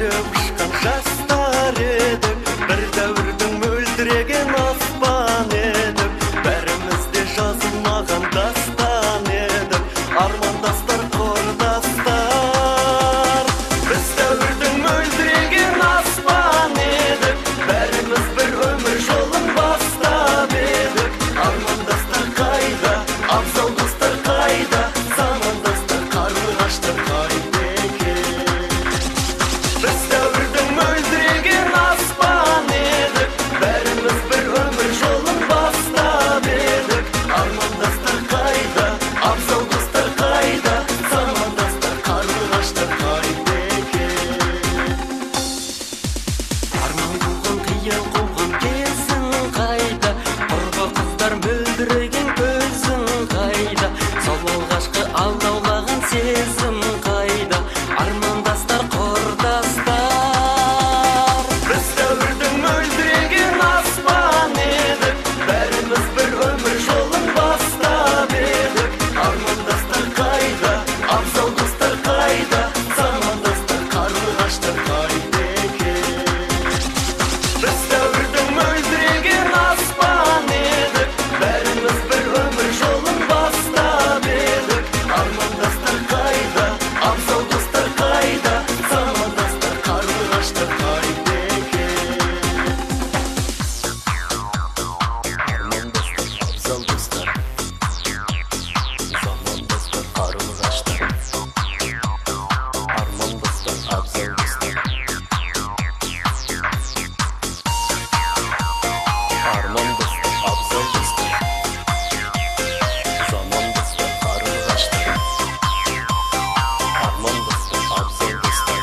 Өріп ұшқан жастар едік, бір дәуірдің мөлдіреген аспан едік, бәріміз де жазылмаған дастан едік, армандастар, құрдастар. Біз дәуірдің мөлдіреген аспан едік, бәріміз бір өмір жолын бастап едік, армандастар қайда, абзал достар қайда, замандастар, қарлығаштар қайда екен? Біз дәуірдің мөлдіреген аспан едік, бәріміз бір өмір жолын бастап едік, армандастар қайда, абзал достар қайда, замандастар, қарлығаштар қайда екен? Арман қуған, қиял қуған кезің қайда, құрбы қыздар мөлдіреген көзің қайда, сол алғашқы алдаулаған сезім қайда, армандастар, құрдастар. Біз дәуірдің мөлдіреген аспан едік, бәріміз бір өмір жолын бастап едік, армандастар қайда, абзал достар қайда, замандастар, қарлығаштар қайда екен? Біз дәуірдің мөлдіреген аспан едік, бәріміз бір өмір жолын бастап едік, армандастар қайда, абзал достар қайда, замандастар, қарлығаштар қайда екен? Армандастар, абзал достар, замандастар, қарлығаштар. Армандастар, абзал достар, армандастар, абзал достар, замандастар, қарлығаштар. Армандастар, абзал достар.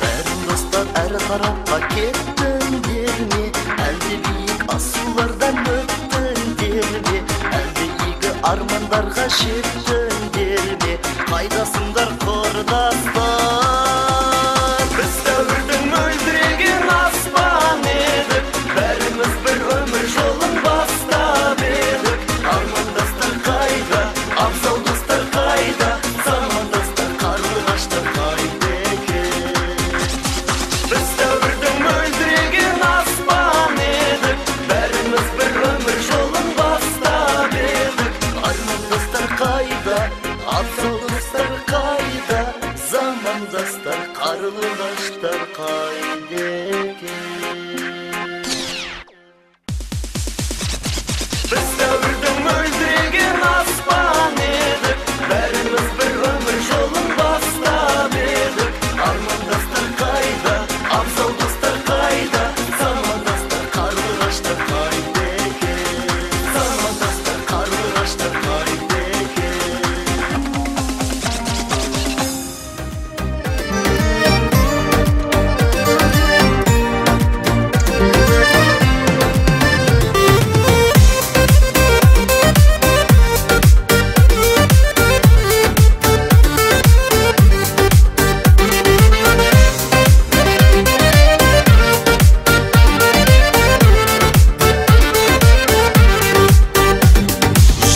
Бәрін достар әр тарапқа кеттіңдер ме, әлде биік асулардан өттіңдер ме, әлде игі армандарға жеттіңдер ме, қайдасыңдар, құрдастар? Біз дәуірдің мөлдіреген аспан едік, бәріміз бір өмір жолын бастап едік, армандастар қайда, абзал достар қайда, замандастар, қарлығаштар қайда екен? Біз дәуірдің мөлдіреген аспан едік, бәріміз бір өмір жолын бастап едік, армандастар қайда, абзал достар қайда, замандастар, қарлығаштар қайда екен? Біз дәуірдің мөлдіреген аспан едік, бәріміз бір өмір жолын бастап едік, армандастар қайда, абзал достар қайда, замандастар, қарлығаштар қайда екен? Замандастар, қарлығаштар қайда екен?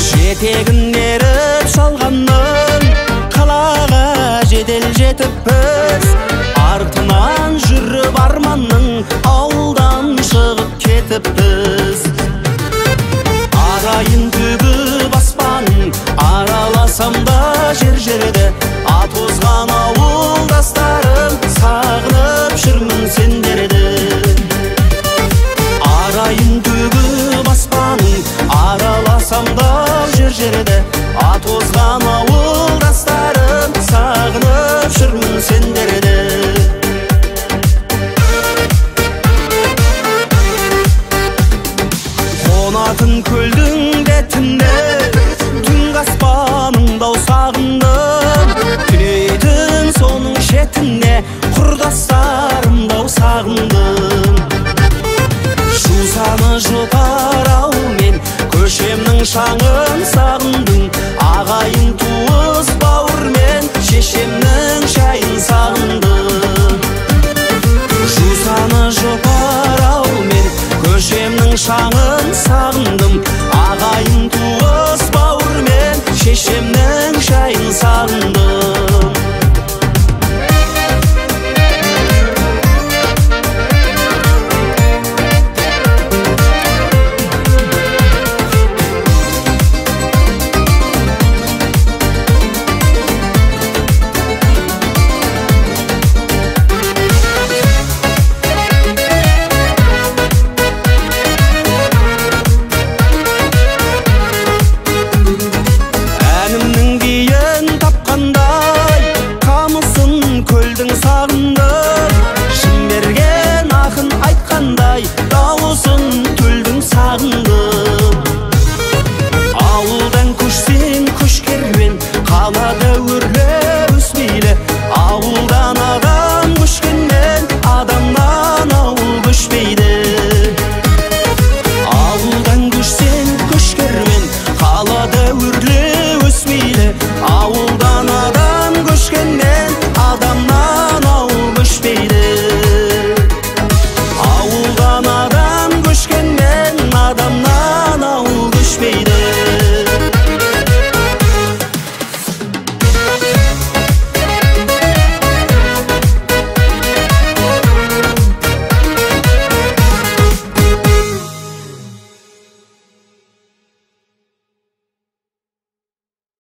Жетегін еріп шалғанның, қалаға жедел жетіппіз, артынан жүріп арманның, ауылдан шығып кетіппіз. Арайын төгіп аспанның, араласам да жер жерді,